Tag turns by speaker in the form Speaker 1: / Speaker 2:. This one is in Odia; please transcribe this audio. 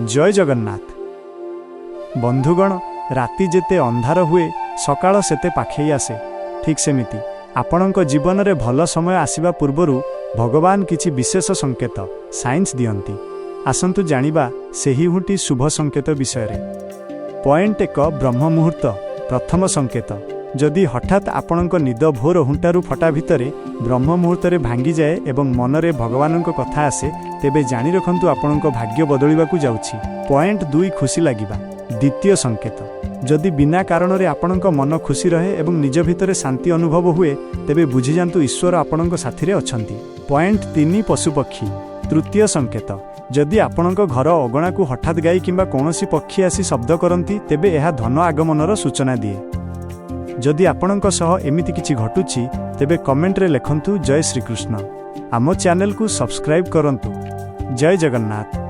Speaker 1: ଜୟ ଜଗନ୍ନାଥ। ବନ୍ଧୁଗଣ, ରାତି ଯେତେ ଅନ୍ଧାର ହୁଏ, ସକାଳ ସେତେ ପାଖେଇ ଆସେ। ଠିକ୍ ସେମିତି ଆପଣଙ୍କ ଜୀବନରେ ଭଲ ସମୟ ଆସିବା ପୂର୍ବରୁ ଭଗବାନ କିଛି ବିଶେଷ ସଂକେତ, ସାଇନ୍ସ ଦିଅନ୍ତି। ଆସନ୍ତୁ ଜାଣିବା ସେହି ହୁଟି ଶୁଭ ସଂକେତ ବିଷୟରେ। ପଏଣ୍ଟ 1, ବ୍ରହ୍ମ ମୁହୂର୍ତ୍ତ, ପ୍ରଥମ ସଂକେତ। ଯଦି ହଠାତ୍ ଆପଣଙ୍କ ନିଦ ଭୋର ହୁଣ୍ଟାରୁ ଫଟା ଭିତରେ ବ୍ରହ୍ମ ମୁହୂର୍ତ୍ତରେ ଭାଙ୍ଗିଯାଏ ଏବଂ ମନରେ ଭଗବାନଙ୍କ କଥା ଆସେ, ତେବେ ଜାଣି ରଖନ୍ତୁ, ଆପଣଙ୍କ ଭାଗ୍ୟ ବଦଳିବାକୁ ଯାଉଛି। ପଏଣ୍ଟ 2, ଖୁସି ଲାଗିବା, ଦ୍ୱିତୀୟ ସଂକେତ। ଯଦି ବିନା କାରଣରେ ଆପଣଙ୍କ ମନ ଖୁସି ରହେ ଏବଂ ନିଜ ଭିତରେ ଶାନ୍ତି ଅନୁଭବ ହୁଏ, ତେବେ ବୁଝିଯାଆନ୍ତୁ, ଈଶ୍ୱର ଆପଣଙ୍କ ସାଥିରେ ଅଛନ୍ତି। ପଏଣ୍ଟ 3, ପଶୁପକ୍ଷୀ, ତୃତୀୟ ସଂକେତ। ଯଦି ଆପଣଙ୍କ ଘର ଅଗଣାକୁ ହଠାତ୍ ଗାଈ କିମ୍ବା କୌଣସି ପକ୍ଷୀ ଆସି ଶବ୍ଦ କରନ୍ତି, ତେବେ ଏହା ଧନ ଆଗମନର ସୂଚନା ଦିଏ। ଯଦି ଆପଣଙ୍କ ସହ ଏମିତି କିଛି ଘଟୁଛି, ତେବେ କମେଣ୍ଟରେ ଲେଖନ୍ତୁ, ଜୟ ଶ୍ରୀକୃଷ୍ଣ। ଆମ ଚ୍ୟାନେଲକୁ ସବସ୍କ୍ରାଇବ୍ କରନ୍ତୁ। ଜୟ ଜଗନ୍ନାଥ।